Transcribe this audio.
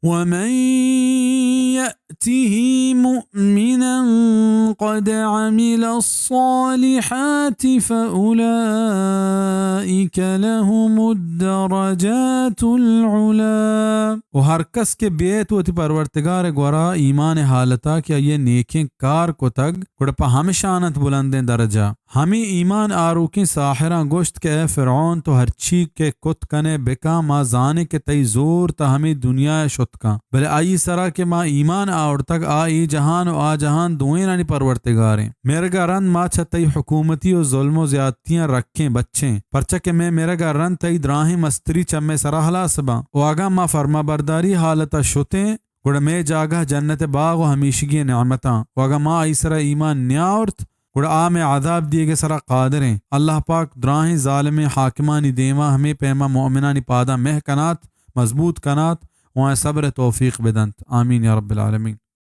ومن يأته مؤمنا قد عمل الصالحات فأولئك لهم الدرجات العلى۔ و ہر کس کہ بیت وتی پرورتگار گورا ایمان حالتا کہ آئی نیکیں کار کتگ، گڑا پہ ہمشان انت بلندیں درجہ۔ ہمے ایمان آروکیں ساحراں گوشت کہ اے فرعون، تو ہرچی کہ کت کنے بکن، ما زانیں کہ تئی زور تہ ہمے دنیا ء شت کن۔ بلے آئی سرا کہ ما ایمان آورتگ، آ اے جہان و آ جہان دوئینانی پرورتگاریں۔ مرگ ء رند ما چہ تئی حکومتی و ظلم و زیادتیاں رکیں، بچیں، پرچا کہ مئے مرگ ء رند تئی دراہیں مستری چہ مئے سرا ہلاس باں۔ و اگاں ما فرمابرداری حالت ء شتیں، گڑا مئے جاگہ جنت ء باغ و ہمیشگی نعمتاں۔ و اگاں ما آئی سرا ایمان نیاورت، گڑا آ مئے عذاب دیگ ء سرا قادریں۔ اللہ پاک دراہیں ظالمیں حاکمانی دیما ہمے پیما مؤمنانی پاداں مہ کنات، مضبوط کنات و آیاں صبر ء توفیق بدنت۔ آمین یا رب العالمین۔